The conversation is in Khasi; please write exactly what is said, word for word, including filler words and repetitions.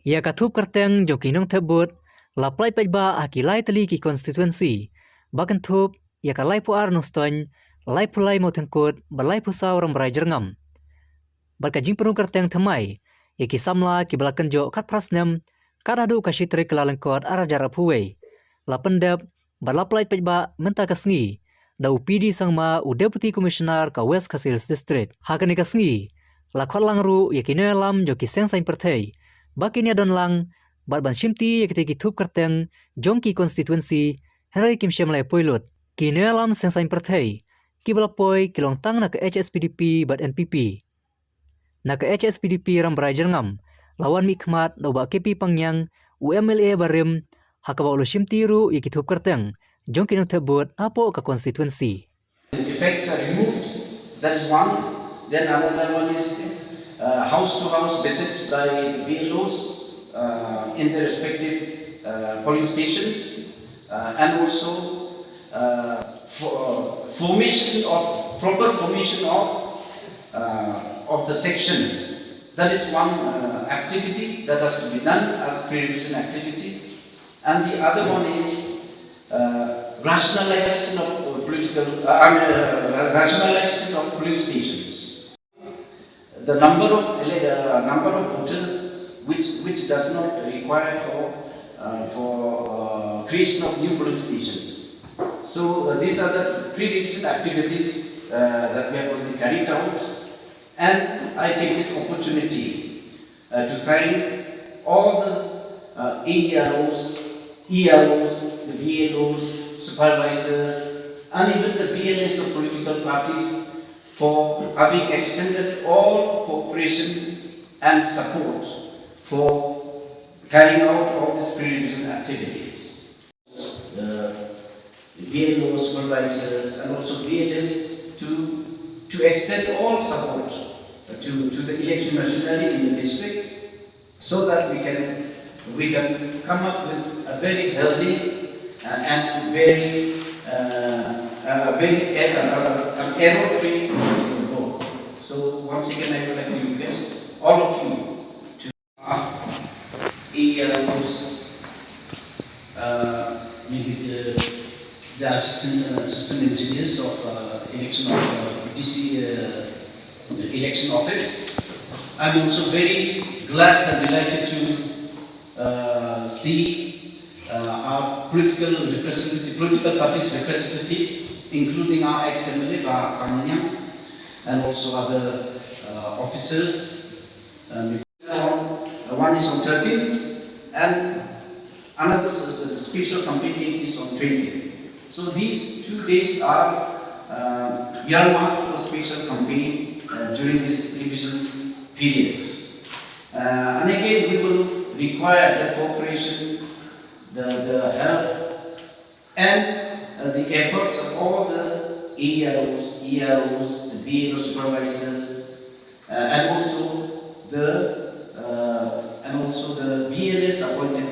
Ïa ka thup kyrteng jong ki nongthep vote la pyllait paidbah ha ki lai tylli ki constituency, ba kynthup ïa ka laiphew ar Nongstoiñ, laiphew lai Mawthengkut bad laiphew saw Rambrai Jyrngam. Bad ka jingpynrung kyrteng thymmai ïa ki samla kiba la kynjoh khatphra snem, kat haduh ka shi tarik Kyllalyngkot ar hajar arphew wei, la pyndep bad la pyllait paidbah mynta ka sngi da u P D Sangma, u Deputy Commissioner ka West Khasi Hills District. Ha kane ka sngi la khot lang ruh ïa ki nongïalam jong ki seng saiñ pyrthei ba kin ïadon lang bad ban shimti ïa kitei ki thup kyrteng jong ki constituency, hynrei kim shym la poi lut. Ki nongïalam seng saiñ pyrthei kiba la poi ki long tang na ka H S P D P bad N P P. Na ka H S P D P Rambrai Jyrngam la wan mihkhmat da u Bah K P Pangñiang, u M L A barim, ha kaba u la shimti ruh ïa ki thup kyrteng jong ki nongthep vote hapoh ka constituency. Defects are removed, that is one. Then another one is uh, house to house visit by the B L Os uh, in the respective uh, polling stations, uh, and also uh, for, formation of proper formation of uh, of the sections. That is one uh, activity that has to be done as pre-revision activity. And the other one is uh, rationalization of political, uh, I mean, uh, rationalization of polling stations. The number of ele- uh, number of voters which which does not require for uh, for uh, creation of new polling stations. So uh, these are the pre-revision activities uh, that we have already carried out, and I take this opportunity uh, to thank all the uh, A E R Os, E R Os, the B L Os, supervisors, and even the B L As of political parties for having extended all cooperation and support for carrying out all these pre-revision activities. The B L O supervisors and also B L As to, to extend all support to, to the election machinery in the district so that we can, we can come up with a very healthy uh, and very, uh, uh, very uh, uh, error-free vote. So once again, I would like to request all of you to A E R Os, uh, maybe the, the assistant, uh, system engineers of uh, election of uh, D C uh, election office. I'm also very glad and delighted to uh, see uh, our political representative, political parties representatives, including our ex-M L A Bah Pangñiang, and also other uh, officers. Um, one is on thirteenth, and another s- s- special campaign date is on twentieth. So these two days are uh, earmarked for special campaign uh, during this revision period. Uh, and again, we will require the cooperation, the, the help, and uh, the efforts of all the A E R Os, E R Os, the B L O supervisors, uh, and also the uh, and also the B L As appointed